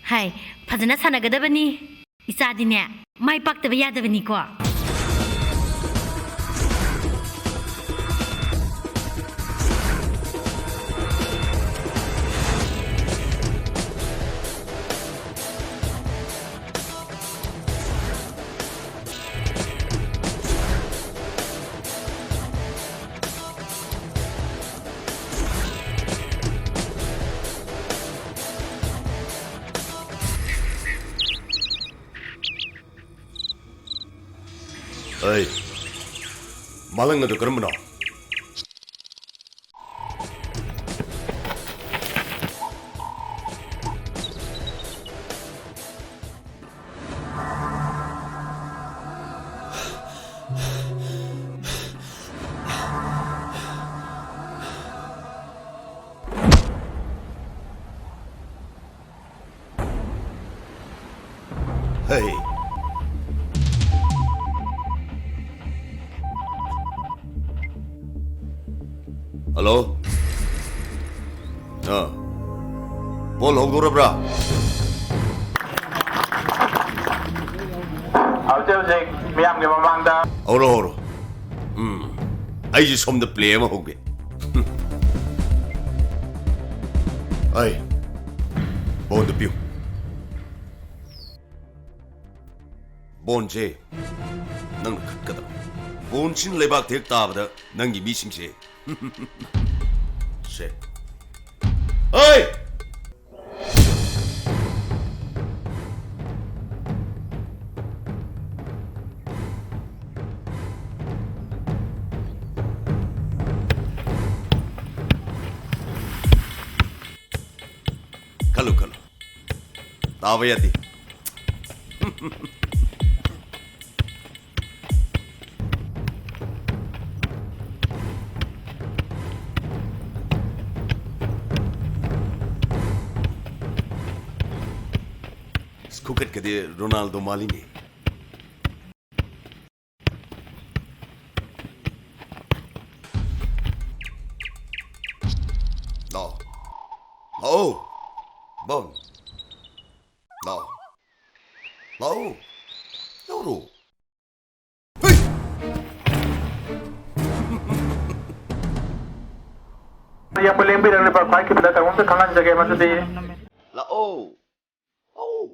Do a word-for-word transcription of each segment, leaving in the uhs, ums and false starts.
ꯍꯥꯏ, ꯐꯖꯅ ꯁꯥꯟꯅꯒꯗꯕꯅꯤ꯫ ꯏꯆꯥꯗꯤꯅꯦ, ꯃꯥꯏ ꯄꯥꯛꯇꯕ ꯌꯥꯗꯕꯅꯤꯀꯣ꯫ ꯑꯩ, ꯃꯥꯂꯪ ꯑꯗꯨ ꯀꯔꯝꯕꯅꯣ? ꯍꯩ꯫ ꯍꯜꯂꯣ? ꯑꯥ꯫ ꯕꯣꯜ ꯍꯧꯗꯣꯔꯕ꯭ꯔꯥ? ꯍꯧꯖꯤꯛ ꯍꯧꯖꯤꯛ ꯃꯤꯌꯥꯝꯒꯤ ꯃꯃꯥꯡꯗ꯫ ꯍꯧꯔꯣ, ꯍꯧꯔꯣ꯫ ꯎꯝ꯫ ꯑꯩꯁꯨ ꯁꯣꯝꯗ ꯄ꯭ꯂꯦ ꯑꯃ ꯍꯧꯒꯦ꯫ ꯑꯩ, ꯕꯣꯜꯗꯨ ꯄꯤꯌꯨ꯫ ꯕꯣꯟꯁꯦ ꯅꯪꯅ ꯈꯠꯀꯗꯕ꯫ ꯕꯣꯟꯁꯤꯅ ꯂꯩꯕꯥꯛꯇ ꯍꯦꯛ ꯇꯥꯕꯗ ꯅꯪꯒꯤ ꯃꯤꯁꯤꯡꯁꯦ꯫ ꯁꯦ꯫ ꯑꯩ! ꯈꯜꯂꯨ, ꯈꯜꯂꯨ꯫ ꯇꯥꯕ ꯌꯥꯗꯦ꯫ ꯑꯁ, ꯈꯨꯀꯠꯀꯗꯤ ꯔꯣꯅꯥꯜꯗꯣ ꯃꯥꯜꯂꯤꯅꯦ꯫ ꯂꯥꯛꯑꯣ꯫ ꯂꯥꯛꯑꯣ꯫ ꯕꯣꯟ꯫ ꯌꯦꯡꯕ ꯂꯦꯡꯕꯤꯔꯛꯂꯤꯕ ꯈ꯭ꯋꯥꯏ ꯈꯤꯕꯗ ꯀꯩꯅꯣꯝꯇ ꯈꯪꯍꯟꯖꯒꯦ ꯃꯗꯨꯗꯤ ꯂꯥꯛꯑꯣ꯫ ꯑꯧ꯫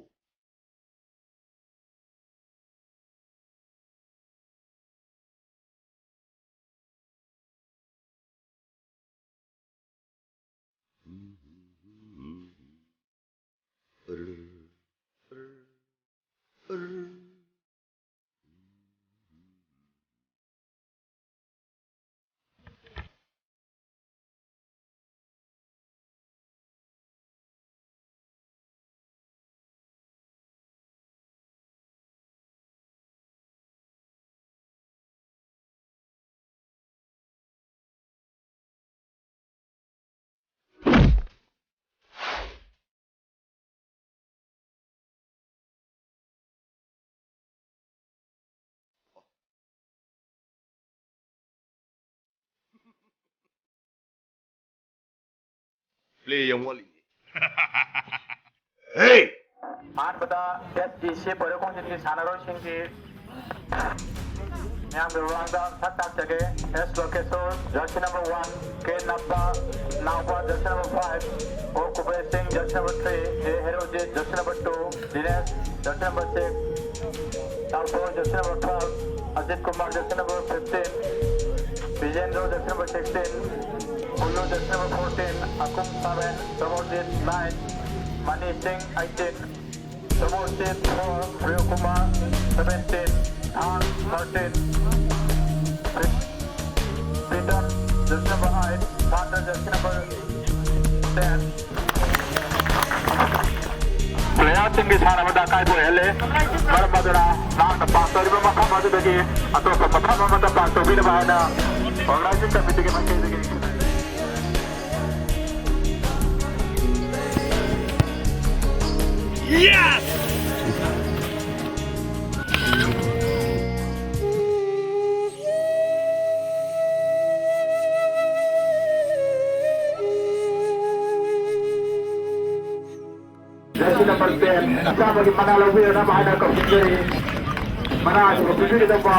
Play ꯌꯥꯝ ꯋꯥꯠꯂꯤ꯫ ꯍꯦ! ꯑꯍꯥꯟꯕꯗ ꯑꯦꯁ ꯗꯤ ꯁꯤ ꯄꯣꯏꯔꯧ ꯈꯣꯡꯖꯤꯟꯒꯤ ꯁꯥꯟꯅꯔꯣꯏꯁꯤꯡꯒꯤ ꯃꯤꯌꯥꯝꯒꯤ ꯃꯃꯥꯡꯗ ꯁꯛ ꯇꯥꯛꯆꯒꯦ꯫ S Lokeshor, jersey number one, K ꯅꯞꯄ, Naoba, jersey number five, O Kuber Singh, jersey number three, A Herojit, jersey number two, Dinesh, jersey number six, Taothoi, jersey number five, Ajit Kumar, jersey number fifteen, Bijendro, jersey number sixteen, Kullu, jersey number fourteen, Akum seven, Somojit, nine, Mani Singh, eighteen, Somojit, four, Priyokumar, seventeen, Thang, thirteen, Peter, jersey number eight, Santa, jersey number ten. ꯄ꯭ꯂꯦꯌꯥꯔꯁꯤꯡꯒꯤ ꯁꯥꯟꯅꯕꯗ ꯑꯀꯥꯏꯕ ꯑꯣꯏꯍꯜꯂꯦ꯫ ꯃꯔꯝ ꯑꯗꯨꯅ ꯃꯍꯥꯛꯅ pass ꯇꯧꯔꯤꯕ ꯃꯐꯝ ꯑꯗꯨꯗꯒꯤ ꯑꯇꯣꯞꯄ ꯃꯐꯝ ꯑꯃꯗ ꯄꯥꯁ ꯇꯧꯕꯤꯅꯕ ꯍꯥꯏꯅ ꯑꯣꯔꯒꯅꯥꯏꯖꯤꯡ ꯀꯃꯤꯇꯤꯒꯤ ꯃꯥꯏꯀꯩꯗꯒꯤ ꯖꯔꯁꯤ ꯅꯝꯕꯔ ꯇꯦꯟ ꯑꯆꯥꯝꯕꯒꯤ ꯃꯅꯥ ꯂꯧꯕꯤꯔꯅꯕ ꯍꯥꯏꯅ ꯀꯧꯁꯤꯟꯖꯔꯤ꯫ ꯃꯅꯥ ꯑꯁꯤꯕꯨ ꯄꯤꯕꯤꯒꯗꯧꯕ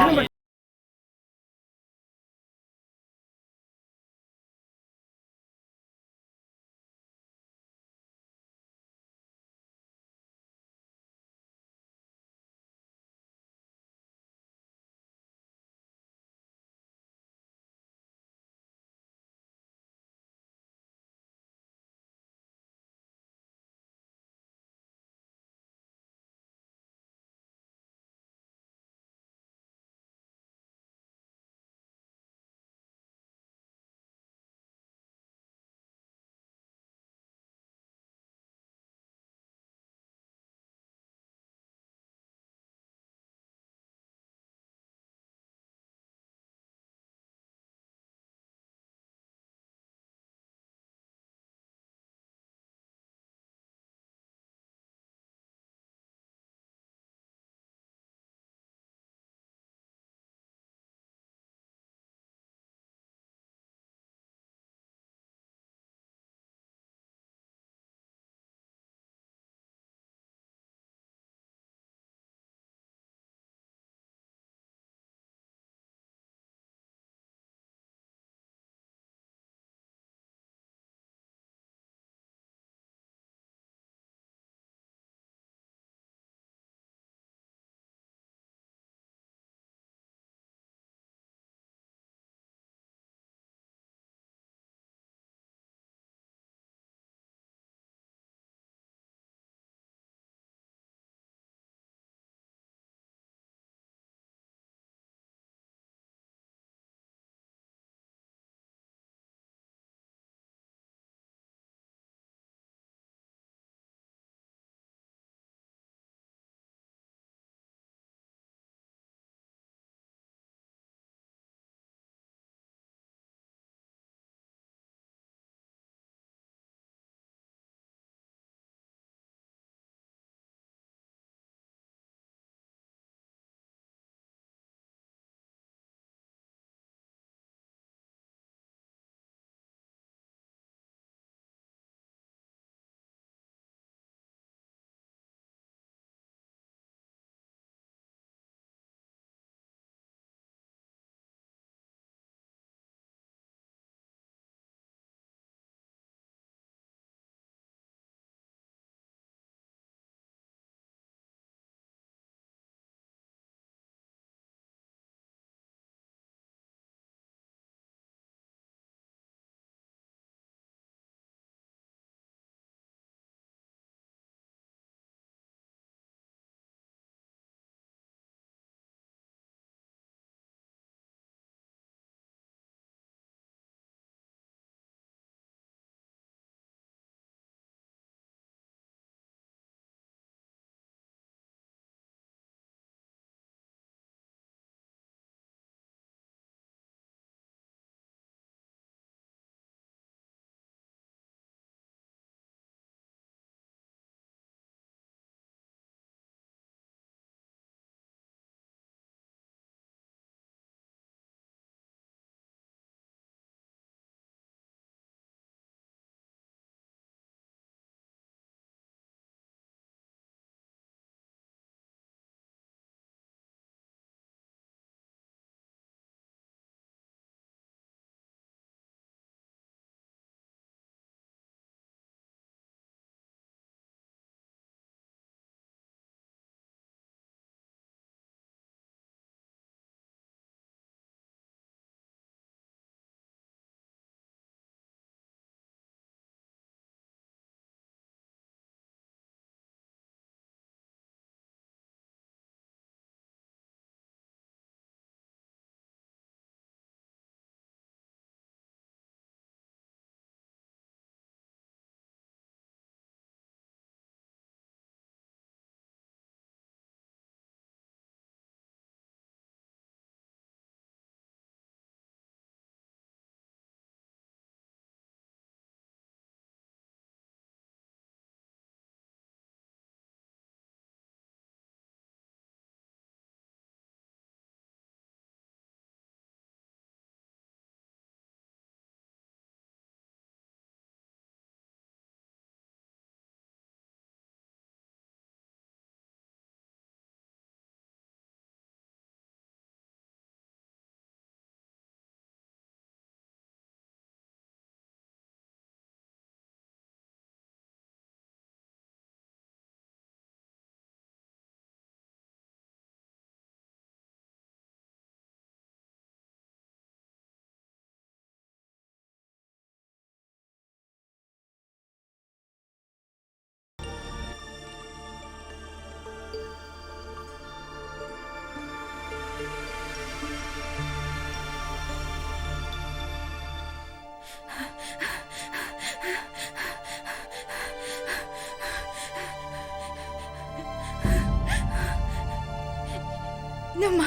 ꯏꯅꯝꯃ꯫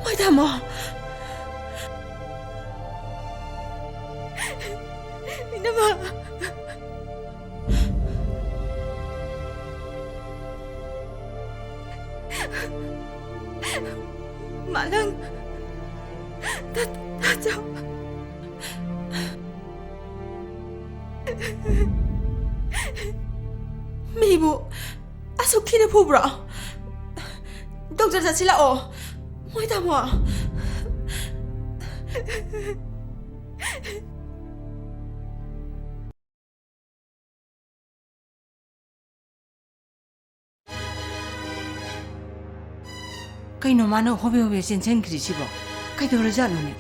ꯃꯣꯏ ꯇꯥꯃꯣ꯫ ꯏꯅꯝꯃ꯫ ꯃꯥꯂꯪ꯫ ꯇꯥ-, ꯇꯥꯆꯧ꯫ ꯃꯤꯕꯨ ꯑꯁꯨꯛ ꯊꯤꯅ ꯐꯨꯕ꯭ꯔꯣ? ꯗꯣꯛꯇꯔ ꯆꯠꯁꯤꯜꯂꯛꯑꯣ꯫ ꯃꯣꯏ ꯇꯥꯃꯣ꯫ ꯀꯩꯅꯣ ꯃꯥꯅ ꯍꯣꯕꯦ ꯍꯣꯕꯦ ꯆꯦꯟꯁꯤꯟꯈ꯭ꯔꯤꯁꯤꯕꯣ? ꯀꯩꯗꯧꯔꯖꯥꯠꯅꯣꯅꯦ?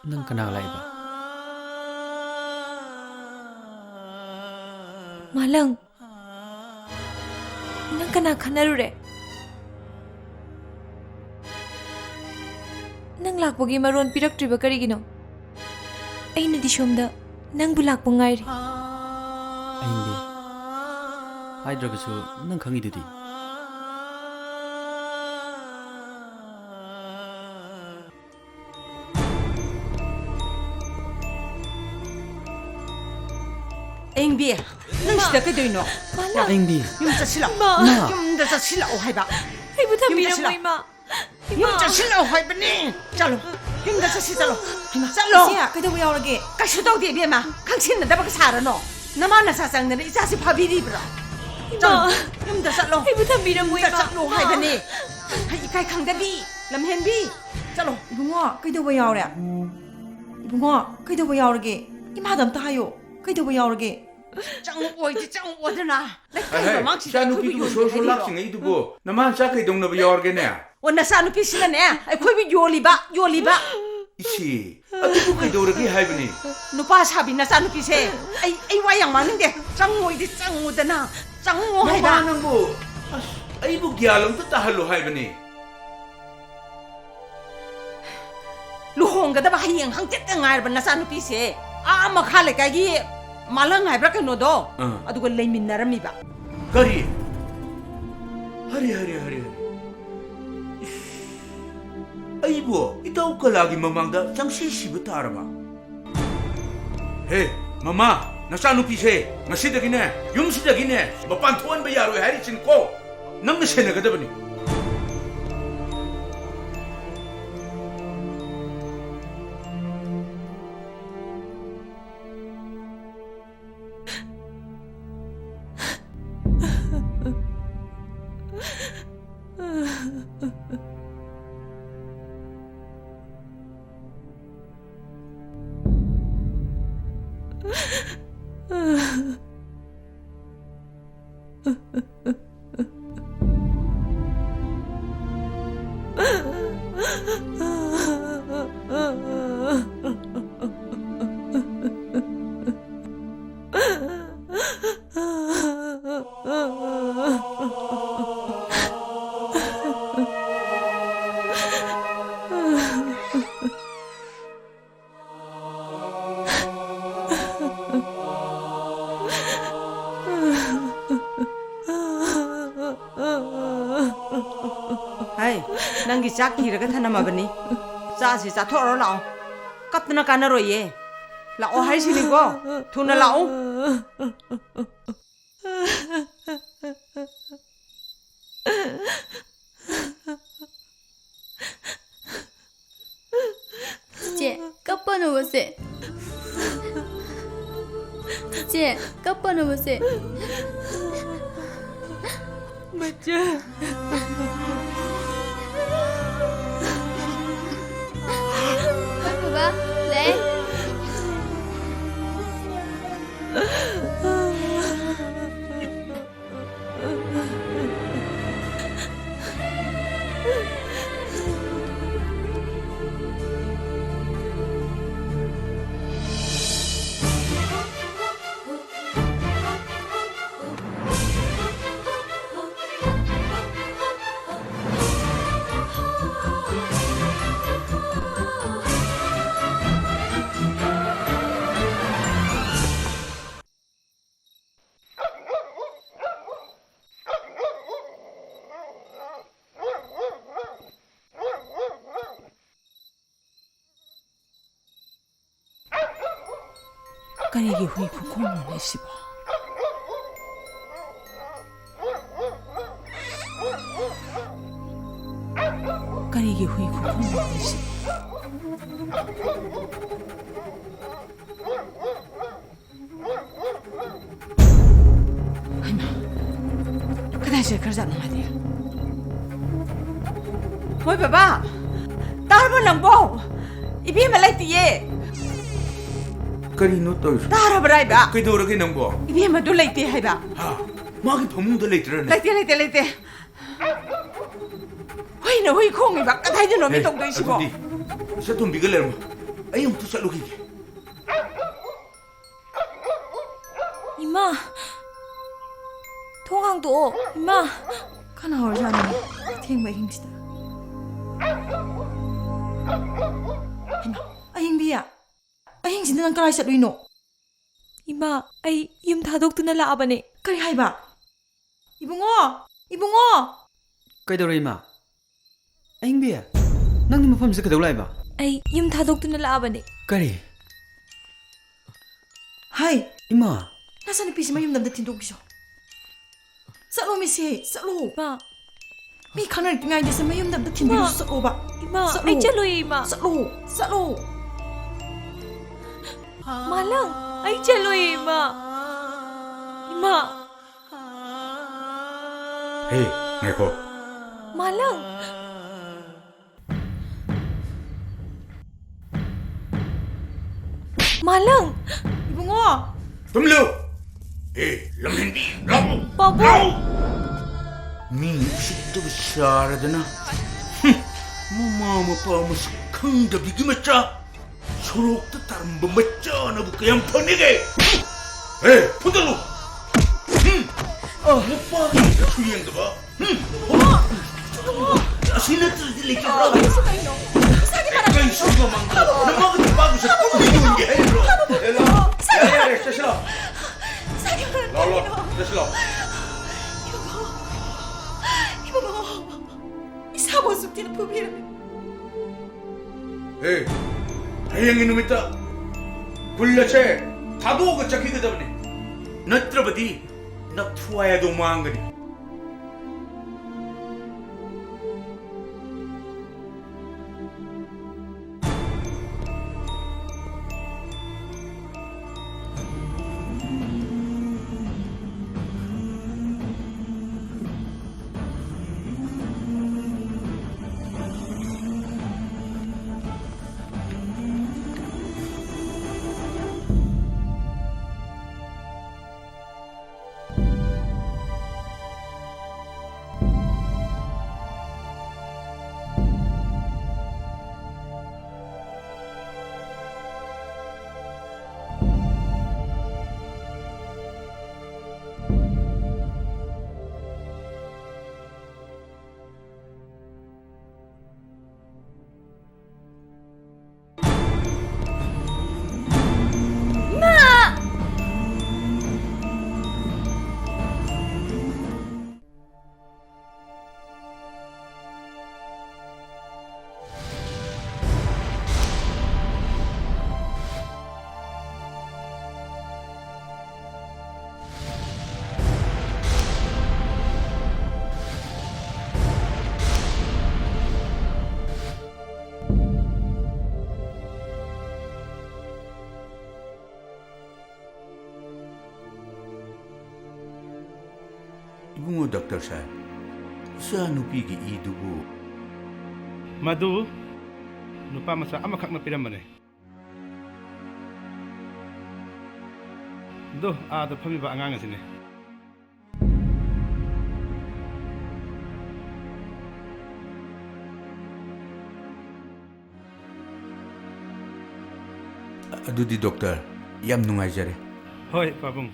ꯅꯪ ꯀꯅꯥ ꯂꯥꯛꯏꯕ? ꯃꯥꯂꯪ, ꯅꯪ ꯀꯅꯥ ꯈꯠꯅꯔꯨꯔꯦ? ꯅꯪ ꯂꯥꯛꯄꯒꯤ ꯃꯔꯣꯟ ꯄꯤꯔꯛꯇ꯭ꯔꯤꯕ ꯀꯔꯤꯒꯤꯅꯣ? ꯑꯩꯅꯗꯤ ꯁꯣꯝꯗ ꯅꯪꯕꯨ ꯂꯥꯛꯄ ꯉꯥꯏꯔꯤ꯫ ꯑꯍꯤꯡꯕꯤ, ꯍꯥꯏꯗ꯭ꯔꯒꯁꯨ ꯅꯪ ꯈꯪꯉꯤꯗꯨꯗꯤ꯫ ꯑꯍꯤꯡꯕꯤ, ꯅꯪ ꯁꯤꯗ ꯀꯩꯗꯧꯔꯤꯅꯣ? ꯃꯥꯂꯪ꯫ ꯑꯍꯤꯡꯕꯤ꯫ ꯌꯨꯝ ꯆꯠꯁꯤꯜꯂꯛꯑꯣ꯫ ꯏꯃꯥ꯫ ꯌꯨꯝꯗ ꯆꯠꯁꯤꯜꯂꯛꯑꯣ ꯍꯥꯏꯕ꯫ ꯑꯩꯕꯨ ꯌꯨꯝꯗ ꯊꯝꯕꯤꯔꯝꯃꯣ, ꯆꯠꯁꯤꯜꯂꯛꯑꯣ꯫ ꯏꯃꯥ꯫ ꯌꯨꯝ ꯆꯠꯁꯤꯜꯂꯛꯑꯣ ꯍꯥꯏꯕꯅꯦ꯫ ꯆꯠꯂꯣ꯫ ꯌꯨꯝꯗ ꯆꯠꯁꯤ, ꯆꯠꯂꯣ꯫ ꯍꯩꯃꯥ, ꯆꯠꯂꯣ꯫ ꯏꯆꯦ, ꯀꯩꯗꯧꯕ ꯌꯥꯎꯔꯒꯦ? ꯀꯩꯁꯨ ꯇꯧꯗꯦ, ꯏꯕꯦꯝꯃ꯫ ꯈꯪꯁꯤꯟꯅꯗꯕꯒ ꯁꯥꯔꯅꯣ꯫ ꯅꯃꯥ ꯅꯆꯥ ꯆꯪꯗꯅ ꯏꯆꯥꯁꯤ ꯐꯥꯕꯤꯔꯤꯕ꯭ꯔꯣ? ꯏꯃꯥ꯫ ꯆꯠꯂꯣ꯫ ꯌꯨꯝꯗ ꯆꯠꯂꯣ꯫ ꯑꯩꯕꯨ ꯊꯝꯕꯤꯔꯝꯃꯣ, ꯌꯨꯝꯗ ꯏꯃꯥ꯫ ꯆꯠꯂꯣ ꯏꯃꯥ꯫ ꯍꯥꯏꯕꯅꯦ꯫ ꯍꯩ, ꯏꯀꯥꯏ ꯈꯪꯗꯕꯤ꯫ ꯂꯝꯍꯦꯟꯕꯤ꯫ ꯆꯠꯂꯣ꯫ ꯏꯕꯨꯡꯉꯣ, ꯀꯩꯗꯧꯕ ꯌꯥꯎꯔꯦ? ꯏꯕꯨꯡꯉꯣ, ꯀꯩꯗꯧꯕ ꯌꯥꯎꯔꯒꯦ? ꯏꯃꯥꯗ ꯑꯝꯇ ꯍꯥꯏꯌꯣ꯫ ꯀꯩꯗꯧꯕ ꯌꯥꯎꯔꯒꯦ? ꯆꯪꯉꯛꯑꯣꯏꯗꯤ ꯆꯪꯉꯛꯑꯣꯗꯅ꯫ ꯂꯩꯀꯥꯏ ꯍꯦ, ꯍꯦ, ꯃꯃꯥꯡꯁꯤꯗ ꯏꯆꯥ ꯑꯩꯈꯣꯏꯕꯨ ꯅꯨꯄꯤꯗꯨꯕꯨ ꯌꯣꯜꯂꯤ ꯁꯣꯔ ꯁꯣꯔ ꯍꯥꯏꯔꯤꯔꯣ? ꯂꯥꯛꯁꯤꯡꯉꯛꯏꯗꯨꯕꯨ ꯅꯃꯥ ꯅꯆꯥ ꯀꯩꯗꯧꯅꯕ ꯌꯥꯎꯔꯒꯦꯅꯦ? ꯑꯣ, ꯅꯆꯥ ꯅꯨꯄꯤꯁꯤꯅꯅꯦ ꯑꯩꯈꯣꯏꯕꯨ ꯌꯣꯜꯂꯤꯕ, ꯌꯣꯜꯂꯤꯕ꯫ ꯏꯆꯦ, ꯑꯗꯨꯕꯨ ꯀꯩꯗꯧꯔꯒꯦ ꯍꯥꯏꯕꯅꯤ? ꯅꯨꯄꯥ ꯁꯥꯕꯤ ꯅꯆꯥ ꯅꯨꯄꯤꯁꯦ꯫ ꯑꯩ, ꯑꯩ ꯋꯥ ꯌꯥꯝ ꯉꯥꯡꯅꯤꯡꯗꯦ꯫ ꯆꯪꯉꯣꯏꯗꯤ ꯆꯪꯉꯨꯗꯅ꯫ ꯆꯪꯉꯣ ꯍꯥꯏꯕ꯫ ꯃꯃꯥ ꯅꯪꯕꯨ, ꯑꯁ, ꯑꯩꯕꯨ ꯒ꯭ꯌꯥꯟ ꯑꯝꯇ ꯇꯥꯍꯜꯂꯨ ꯍꯥꯏꯕꯅꯤ꯫ ꯂꯨꯍꯣꯡ ꯂꯨꯍꯣꯡꯒꯗꯕ ꯍꯌꯦꯡ ꯍꯪꯆꯤꯠꯇ ꯉꯥꯏꯔꯕ ꯅꯆꯥꯅꯨꯄꯤꯁꯦ ꯑꯥ ꯃꯈꯥ ꯂꯩꯀꯥꯏꯒꯤ ꯃꯥꯂꯪ ꯍꯥꯏꯕ꯭ꯔꯥ ꯀꯩꯅꯣꯗꯣ, ꯑꯥ꯫ ꯑꯗꯨꯒ ꯂꯩꯃꯤꯟꯅꯔꯝꯃꯤꯕ꯫ ꯀꯔꯤ? ꯍꯔꯦ, ꯍꯔꯦ, ꯍꯔꯦ, ꯍꯔꯦ꯫ ꯏꯁ, ꯑꯩꯕꯨ ꯏꯇꯥꯎ ꯀꯂꯥꯒꯤ ꯃꯃꯥꯡꯗ ꯆꯪꯁꯤ ꯁꯤꯕ ꯇꯥꯔꯕ? ꯍꯦ, ꯃꯃꯥ, ꯅꯆꯥꯅꯨꯄꯤꯁꯦ ꯉꯁꯤꯗꯒꯤꯅꯦ, ꯌꯨꯝꯁꯤꯗꯒꯤꯅꯦ ꯃꯄꯥꯟ ꯊꯣꯛꯍꯟꯕ ꯌꯥꯔꯣꯏ ꯍꯥꯏꯔꯤꯁꯤꯅꯤꯀꯣ꯫ ꯅꯪꯅ ꯁꯦꯟꯅꯒꯗꯕꯅꯤ꯫ ꯍꯩ, ꯅꯪꯒꯤ ꯆꯥꯛ ꯊꯤꯔꯒ ꯊꯅꯝꯃꯕꯅꯤ꯫ ꯆꯥꯁꯤ, ꯆꯥꯊꯣꯛꯑꯔꯣ ꯂꯥꯛꯑꯣ꯫ ꯀꯞꯇꯅ ꯀꯥꯟꯅꯔꯣꯏꯌꯦ꯫ ꯂꯥꯛꯑꯣ ꯍꯥꯏꯁꯤꯅꯤꯀꯣ꯫ ꯊꯨꯅ ꯂꯥꯛꯑꯣ꯫ ꯆꯤꯆꯦ, ꯀꯞꯄꯅꯣꯕ ꯆꯦ꯫ ꯆꯤꯆꯦ, ꯀꯞꯄꯅꯣꯕ ꯆꯦ꯫ ꯃꯆꯥ꯫ ꯍꯣꯏ ꯕꯕꯥ, ꯂꯩ꯫ ꯀꯔꯤꯒꯤ ꯍꯨꯏ ꯈꯨꯈꯣꯡꯅꯣꯅꯦ ꯁꯤꯕꯣ? ꯀꯔꯤꯒꯤ ꯍꯨꯏ ꯈꯨꯈꯣꯡꯅꯣꯅꯦ ꯁꯤꯕꯣ? ꯍꯩꯃꯥ, ꯀꯗꯥꯏ ꯆꯠꯈ꯭ꯔꯖꯥꯠꯅꯣ ꯃꯥꯗꯤ? ꯍꯣꯏ ꯕꯕꯥ, ꯇꯥꯔꯕꯣ ꯅꯪꯕꯣ? ꯏꯕꯦꯝꯃ ꯂꯩꯇꯤꯌꯦ꯫ ꯀꯔꯤꯅꯣ ꯇꯧꯔꯤꯁꯦ? ꯇꯥꯔꯕ꯭ꯔꯥ ꯍꯥꯏꯕ? ꯀꯩꯗꯧꯔꯒꯦ ꯅꯪꯕꯣ? ꯏꯕꯦꯝꯃꯗꯨ ꯂꯩꯇꯦ ꯍꯥꯏꯕ꯫ ꯍꯥ? ꯃꯥꯒꯤ ꯐꯃꯨꯡꯗ ꯂꯩꯇ꯭ꯔꯅꯦ? ꯂꯩꯇꯦ, ꯂꯩꯇꯦ, ꯂꯩꯇꯦ꯫ ꯍꯨꯏꯅ ꯍꯨꯏ ꯈꯣꯡꯉꯤꯕ, ꯀꯗꯥꯏꯗꯅꯣ ꯃꯤ ꯍꯦ, ꯇꯧꯗꯣꯏꯁꯤꯕꯣ? ꯑꯗꯨꯗꯤ ꯏꯆꯥ ꯇꯣꯝꯕꯤꯒ ꯂꯩꯔꯝꯃꯣ꯫ ꯑꯩ ꯑꯃꯨꯛꯇ ꯆꯠꯂꯨꯈꯤꯒꯦ꯫ ꯏꯃꯥ! ꯊꯣꯡ ꯍꯥꯡꯗꯣꯛꯑꯣ, ꯏꯃꯥ! ꯀꯅꯥ ꯑꯣꯏꯔꯖꯥꯠꯅꯣ? ꯑꯊꯦꯡꯕ ꯑꯍꯤꯡꯁꯤꯗ꯫ ꯍꯩꯃꯥ, ꯑꯍꯤꯡꯕꯤ! ꯑꯍꯤꯡꯁꯤꯗ ꯅꯪ ꯀꯗꯥꯏ ꯆꯠꯂꯨꯏꯅꯣ? ꯏꯃꯥ, ꯑꯩ ꯌꯨꯝ ꯊꯥꯗꯣꯛꯇꯨꯅ ꯂꯥꯛꯑꯕꯅꯦ꯫ ꯀꯔꯤ ꯍꯥꯏꯕ? ꯏꯕꯨꯡꯉꯣ! ꯏꯕꯨꯡꯉꯣ! ꯀꯩꯗꯧꯔꯦ, ꯏꯃꯥ? ꯑꯍꯤꯡꯕꯤ, ꯅꯪꯗꯤ ꯃꯐꯝꯁꯤꯗ ꯀꯩꯗꯧ ꯂꯥꯛꯏꯕ? ꯑꯩ ꯌꯨꯝ ꯊꯥꯗꯣꯛꯇꯨꯅ ꯂꯥꯛꯑꯕꯅꯦ꯫ ꯀꯔꯤ? ꯍꯥꯏ! ꯏꯃꯥ! ꯅꯆꯥꯅꯨꯄꯤꯁꯤ ꯃꯌꯨꯝꯗ ꯑꯝꯇ ꯊꯤꯟꯗꯣꯛꯈꯤꯁꯣ꯫ ꯆꯠꯂꯣ, ꯃꯤꯁꯤ, ꯆꯠꯂꯣ꯫ ꯏꯃꯥ! ꯃꯤ ꯈꯪꯅꯔꯛꯇ꯭ꯔꯤꯉꯩꯗ ꯁꯤ ꯃꯌꯨꯝꯗ ꯑꯝꯇ ꯊꯤꯟꯕꯤꯔꯨꯁꯤ, ꯏꯃꯥ! ꯆꯠꯂꯣꯕ꯫ ꯏꯃꯥ, ꯆꯠꯂꯣ꯫ ꯑꯩ ꯆꯠꯂꯣꯏꯌꯦ, ꯏꯃꯥ꯫ ꯆꯠꯂꯣ, ꯆꯠꯂꯣ꯫ ꯃꯥꯂꯪ, ꯑꯩ ꯆꯠꯂꯣꯏꯌꯦ, ꯏꯃꯥ꯫ ꯏꯃꯥ꯫ ꯍꯦ, ꯉꯥꯏꯈꯣ꯫ ꯃꯥꯂꯪ꯫ ꯃꯥꯂꯪ! ꯏꯕꯨꯡꯉꯣ! ꯇꯨꯝꯂꯨ! ꯑꯦ, ꯂꯝꯍꯦꯟꯕꯤ, ꯂꯥꯛꯎ! ꯄꯥꯕꯨꯡ! ꯂꯥꯛꯎ! ꯃꯤ ꯎꯁꯤꯠꯇꯕ ꯁꯥꯔꯗꯅ, ꯍꯨꯝ, ꯃꯃꯥ ꯃꯄꯥ ꯃꯁꯛ ꯈꯪꯗꯕꯤꯒꯤ ꯃꯆꯥ, ꯁꯣꯔꯣꯛꯇ ꯇꯥꯔꯝꯕ ꯃꯆꯥꯅꯕꯨ ꯀꯌꯥꯝ ꯐꯅꯤꯒꯦ? ꯑꯦ, ꯐꯨꯗꯠꯂꯨ! ꯍꯨꯝ! ꯅꯨꯄꯥꯒꯤ ꯃꯁꯛꯁꯨ ꯌꯦꯡꯗꯕ! ꯍꯨꯝ! ꯑꯁꯤ ꯅꯠꯇ꯭ꯔꯗꯤ ꯂꯩꯇꯕ꯭ꯔꯥ? ꯁꯤ ꯀꯩꯅꯣ? ꯏꯁꯥꯒꯤ ꯃꯔꯝ ꯀꯩ ꯁꯨꯝꯕ ꯃꯥꯡꯗ꯭ꯔꯣ? ꯅꯃꯥꯒ ꯅꯨꯄꯥꯒꯁꯦ ꯄꯨꯟꯅ ꯌꯣꯟꯒꯦ ꯍꯥꯏꯔꯤꯕ꯭ꯔꯣ? ꯏꯁꯥꯒꯤ ꯃꯔꯝ ꯂꯥꯛꯑꯣ, ꯂꯥꯛꯑꯣ, ꯀꯩꯅꯣ? ꯆꯠꯁꯤ ꯂꯥꯛꯑꯣ꯫ ꯏꯁꯥꯒꯤ ꯃꯔꯝ ꯂꯥꯛꯑꯣ, ꯂꯥꯛꯑꯣ, ꯀꯩꯅꯣ? ꯆꯠꯁꯤ ꯂꯥꯛꯑꯣ꯫ ꯏꯕꯨꯡꯉꯣ, ꯏꯕꯨꯡꯉꯣ, ꯏꯁꯥꯕꯨ ꯑꯁꯨꯛ ꯊꯤꯅ ꯐꯨꯕꯤꯔꯝꯃꯤ꯫ ꯑꯦ, ꯍꯌꯦꯡꯒꯤ ꯅꯨꯃꯤꯠꯇ ꯈꯨꯜ ꯑꯁꯦ ꯊꯥꯗꯣꯛꯑꯒ ꯆꯠꯈꯤꯒꯗꯕꯅꯤ꯫ ꯅꯠꯇ꯭ꯔꯕꯗꯤ ꯅꯊ꯭ꯋꯥꯏ ꯑꯗꯣ ꯃꯥꯡꯒꯅꯤ꯫ ꯏꯕꯨꯡꯉꯣ ꯗꯣꯛꯇꯔ ꯁꯥꯍꯦꯕ, ꯏꯆꯥ ꯅꯨꯄꯤꯒꯤ ꯏꯗꯨꯕꯨ? ꯃꯗꯨ ꯅꯨꯄꯥ ꯃꯆꯥ ꯑꯃꯈꯛꯅ ꯄꯤꯔꯝꯕꯅꯦ꯫ ꯑꯗꯣ ꯑꯥꯗ ꯐꯝꯃꯤꯕ ꯑꯉꯥꯡ ꯑꯁꯤꯅꯦ꯫ ꯑꯗꯨꯗꯤ ꯗꯣꯛꯇꯔ, ꯌꯥꯝ ꯅꯨꯡꯉꯥꯏꯖꯔꯦ꯫ ꯍꯣꯏ, ꯄꯥꯕꯨꯡ꯫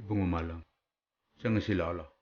ꯏꯕꯨꯡꯉꯣ ꯃꯥꯂꯪ, ꯆꯪꯉꯁꯤ, ꯂꯥꯛꯑꯣ, ꯂꯥꯛꯑꯣ꯫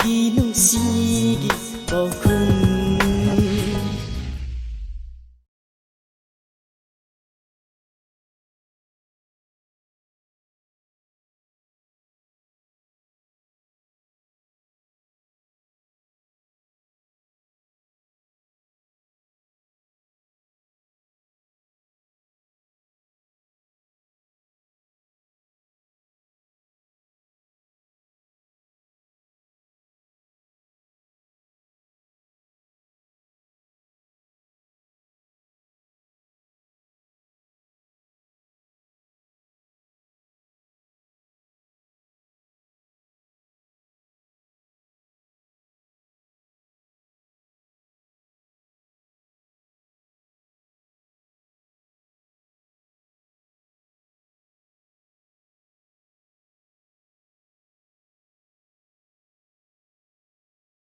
ꯅꯨꯡꯁꯤꯒꯤ ꯄꯥꯎꯈꯨꯝ